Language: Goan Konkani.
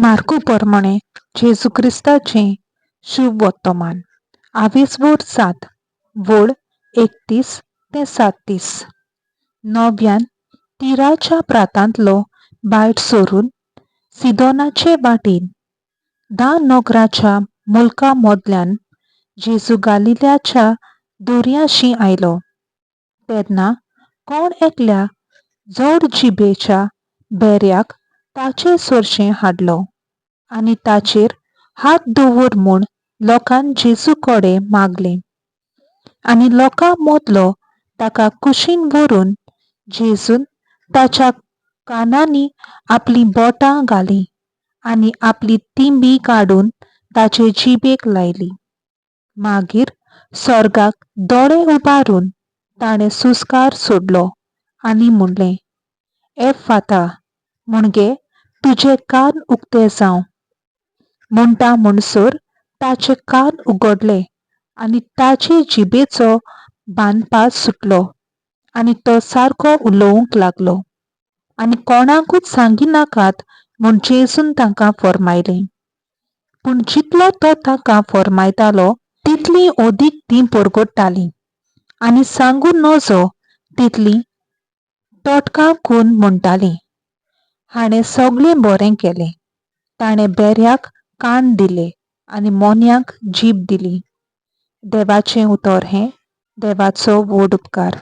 मार्कू परमणें जेजू क्रिस्ताचें शुभ वर्तमान आवेसवोर 7 वळ 31 ते 37. नव्यान तिराच्या प्रातांतलो भायर सरून सिदोनाचे वाटेन 10 नगराच्या मुल्का मदल्यान जेजू गालिल्याच्या दर्याशी आयलो. तेन्ना कोण एकल्या जड जिबेच्या बेऱ्याक ताचे सरशें हाडलो आनी ताचेर हात दवर म्हूण लोकान जेजू कडेन मागलें. आनी लोकां मदलो ताका कुशीन व्हरून जेजून ताच्या कानांनी आपलीं बोटां घालीं आनी आपली तिंबी काडून ताचे जिबेक लायली. मागीर स्वर्गाक दोळे उबारून ताणें सुस्कार सोडलो आनी म्हणलें, एफाता, म्हणजे तुजे कान उक्ते जावं. म्हणटा म्हणसर ताचे कान उगडले आनी ताचे जिबेचो बांदपास सुटलो आनी तो सारको उलोवंक लागलो. आनी कोणाकूच सांगिनाकात म्हूण जेजून तांकां फर्मायलें. पूण जितलो तो तांकां फर्मायतालो तितली अदीक तीं परगट्टालीं आनी सांगूं नजो तितलीं तोटकां करून म्हणटालीं, हाणें सगळें बरें केलें. ताणें बेऱ्याक कान दिले आनी मोन्याक जीब दिली. देवाचें उतर हें. देवाचो व्हड उपकार.